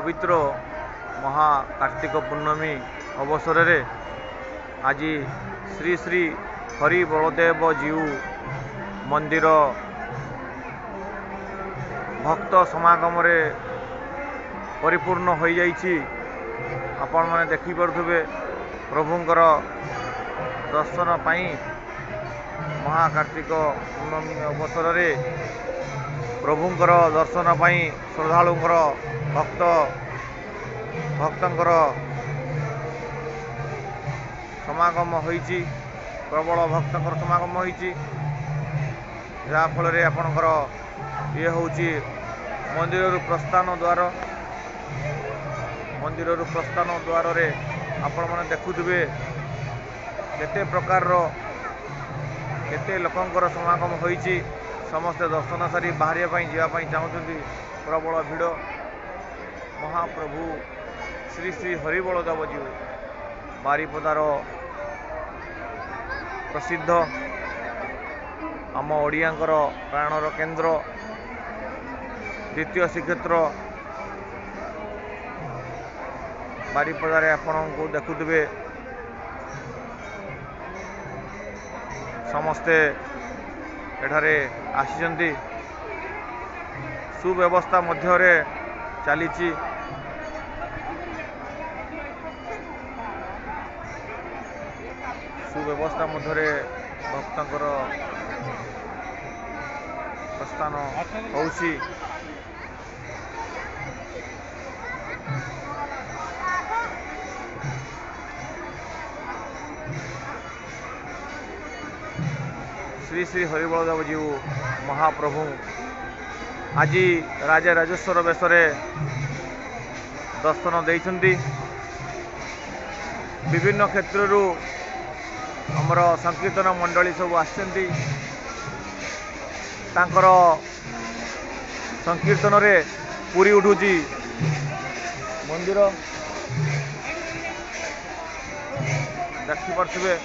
ପବିତ୍ର ମହା କାର୍ତ୍ତିକ ପୂର୍ଣ୍ଣମୀ ଅବସରରେ ଆଜି ଶ୍ରୀ ଶ୍ରୀ ହରି ବଳଦେବ ଜୀଉ ମନ୍ଦିର ଭକ୍ତ ସମାଗମରେ ପରିପୂର୍ଣ୍ଣ ହୋଇଯାଇଛି। ଆପଣମାନେ ଦେଖିପାରୁଥିବେ ପ୍ରଭୁଙ୍କର ଦର୍ଶନ ପାଇଁ ମହାକାର୍ତ୍ତିକ ପୂର୍ଣ୍ଣମୀ ଅବସରରେ ପ୍ରଭୁଙ୍କର ଦର୍ଶନ ପାଇଁ ଶ୍ରଦ୍ଧାଳୁଙ୍କର ଭକ୍ତଙ୍କର ସମାଗମ ହୋଇଛି, ପ୍ରବଳ ଭକ୍ତଙ୍କର ସମାଗମ ହୋଇଛି। ଯାହାଫଳରେ ଆପଣଙ୍କର ଇଏ ହେଉଛି ମନ୍ଦିରରୁ ପ୍ରସ୍ଥାନ ଦ୍ୱାର। ମନ୍ଦିରରୁ ପ୍ରସ୍ଥାନ ଦ୍ୱାରରେ ଆପଣମାନେ ଦେଖୁଥିବେ କେତେ ପ୍ରକାରର କେତେ ଲୋକଙ୍କର ସମାଗମ ହୋଇଛି। ସମସ୍ତେ ଦର୍ଶନ ସାରି ବାହାରିବା ପାଇଁ ଯିବା ପାଇଁ ଚାହୁଁଛନ୍ତି। ପ୍ରବଳ ଭିଡ଼। ମହାପ୍ରଭୁ ଶ୍ରୀ ଶ୍ରୀ ହରିବଳଦେବ ଜୀଉ ବାରିପଦାର ପ୍ରସିଦ୍ଧ, ଆମ ଓଡ଼ିଆଙ୍କର ପ୍ରାଣର କେନ୍ଦ୍ର, ଦ୍ୱିତୀୟ ଶ୍ରୀକ୍ଷେତ୍ର ବାରିପଦାରେ ଆପଣଙ୍କୁ ଦେଖୁଥିବେ ସମସ୍ତେ ଏଠାରେ ଆସିଛନ୍ତି। ସୁବ୍ୟବସ୍ଥା ମଧ୍ୟରେ ଚାଲିଛି। ସୁବ୍ୟବସ୍ଥା ମଧ୍ୟରେ ଭକ୍ତଙ୍କର ପ୍ରସ୍ଥାନ ହେଉଛି। ଶ୍ରୀ ଶ୍ରୀ ହରିବଳଦେବ ଜୀଉ ମହାପ୍ରଭୁ ଆଜି ରାଜା ରାଜେଶ୍ୱର ବେଶରେ ଦର୍ଶନ ଦେଇଛନ୍ତି। ବିଭିନ୍ନ କ୍ଷେତ୍ରରୁ ଆମର ସଂକୀର୍ତ୍ତନ ମଣ୍ଡଳୀ ସବୁ ଆସିଛନ୍ତି। ତାଙ୍କର ସଂକୀର୍ତ୍ତନରେ ପୁରୀ ଉଠୁଛି ମନ୍ଦିର। ଦେଖିପାରୁଥିବେ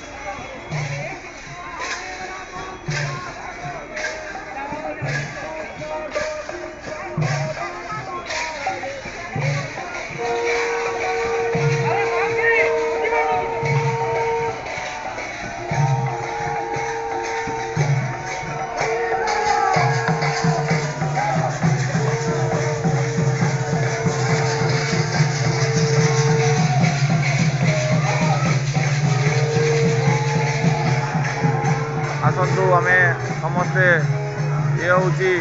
ଆସନ୍ତୁ ଆମେ ସମସ୍ତେ। ଇଏ ହେଉଛି